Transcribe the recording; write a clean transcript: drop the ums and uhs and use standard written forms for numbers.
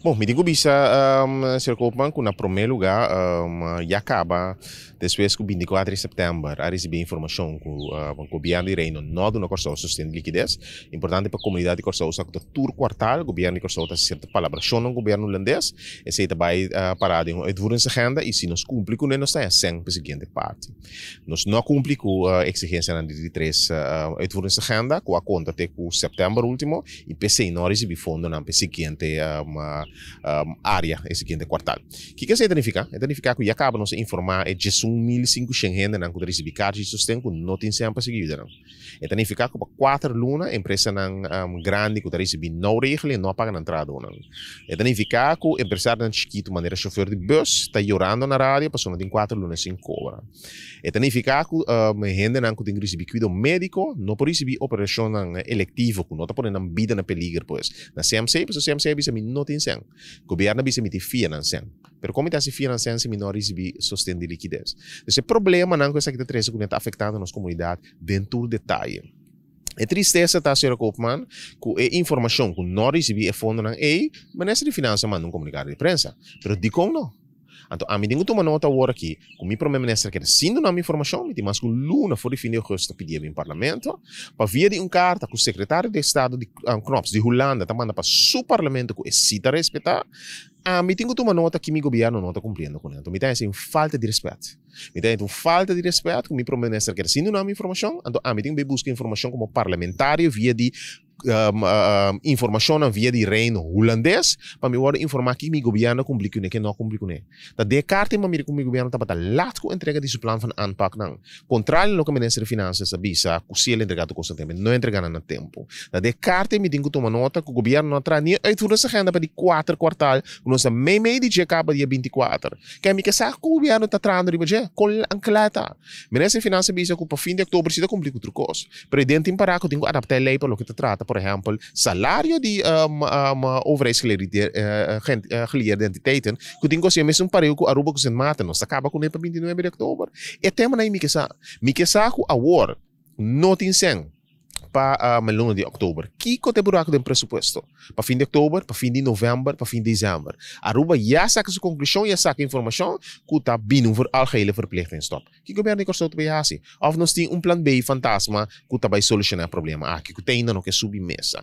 Bon, mi tin ku bisa señor Koopman ku na promé lugá ya kaba despues ku 24 di sèptèmber a risibí informashon ku gobièrnu di Reino no a duna Kòrsou sosten di likides. Importante pa komunidat di Kòrsou sa ku ta tur kuartal gobièrnu di Kòrsou ta hasi sierto palabrashonnan ku gobièrnu hulandes. Esei ta bai pará den un uitvoeringsagenda i si nos kumpli kuné nos ta haña sèn pa e siguiente parti. Nos no a kumpli ku eksigensianan di di tres uitvoeringsagenda ku a konta te ku sèptèmber último i p'esei no a risibí fondonan pa e siguiente área, e siguiente kuartal. Kiko esei ta nifiká? E ta nifiká ku ya kaba nos a informá e 11.500 hendenan ku ta risibí karchi di sosten ku no tin sèn pa sigui yuda nan. E ta nifiká ku pa kuater luna empresanan grandi ku ta risibí nou regeling no a paga nan trahadónan. E ta nifiká ku empresarionan chikitu manera shofèr di bùs ta yorando na radio pasobra nan tin kuater luna sin kobra. E ta nifiká ku hendenan ku tin ku risibí kuido médiko no por risibí operashonnan elektivo ku no ta pone nan bida na peliger pues. Na CMC pasobra CMC a bisa mi no tin sèn. Gobièrnu a bisa mi tin fia nan sèn. Pero kon mi ta hasi fia nan sèn si mi no a risibí sosten di likides? Dus e problemanan ku esaki ta trese kuné ta afektando nos komunidat den tur detaye. E tristesa ta, señora Koopman, ku e informashon ku no risibí e fondonan ei, Minister di Finansa manda un komunikado di prensa. Pero dikon no? Anto ami tin ku tuma nota awor aki ku mi prome minister keda sin duna mi informashon, mi tin mas ku un luna for di fin di augustus ta pidié mi parlamento, pa via di un karta ku sekretario di estado di Knops di Hulanda ta manda pa su parlamento ku e si ta respetá, ami tin ku tuma nota ki mi gobièrnu no ta kumpliendo kuné. Anto mi ta hasi un falta di rèspèt. Mi ta hasi un falta di rèspèt ku mi prome minister keda sin duna mi informashon, anto ami tin ku bai buska informashon komo parlamentario via di informashonnan via di Reino Hulandes pa mi wòrdu informá ki mi gobièrnu a kumpli kuné, ke no a kumpli kuné. Ta den e karta mi a mira ku mi gobièrnu tabata lat ku entrega di su plan van aanpaknan. Kontrario na loke Minister di Finansas a bisa ku si el entregá tur kos na tempu, e no a entregá nan na tempu. Ta den e karta mi tin ku tuma nota ku gobièrnu no a traha ni e uitvoeringsagenda pa di kuater kuartal ku nos ta meimei di dje kaba dia 24. Ke mi ke sa ku gobièrnu ta trahando riba dje? Kon ankla e ta? Minister di Finansas a bisa ku pa fin di oktober si ta kumpli ku tur kos. Pero e den tin pará ku tin ku adaptá e lei pa loke ta trata, por ehèmpel, salario di overheidsgelieerde entiteiten ku tin ku hasi e mesun pareu ku Aruba ku Sint Maarten. Nos ta kaba kuné pa 29 di òktober. E temanan ei mi ke sa. Mi ke sa ku awor no tin sèn pa luna di òktober. Kiko ta e buraku den presupuesto? Pa fin di òktober, pa fin di novèmber, pa fin di desèmber. Aruba ya saka su konklushon, ya saka informashon ku ta bini un algehele verplichtingstop. Ki gobièrnu di Kòrsou ta bai hasi? Òf nos tin un plan B fantasma ku ta bai solushoná e problema aki ku te ainda no ke subi mesa?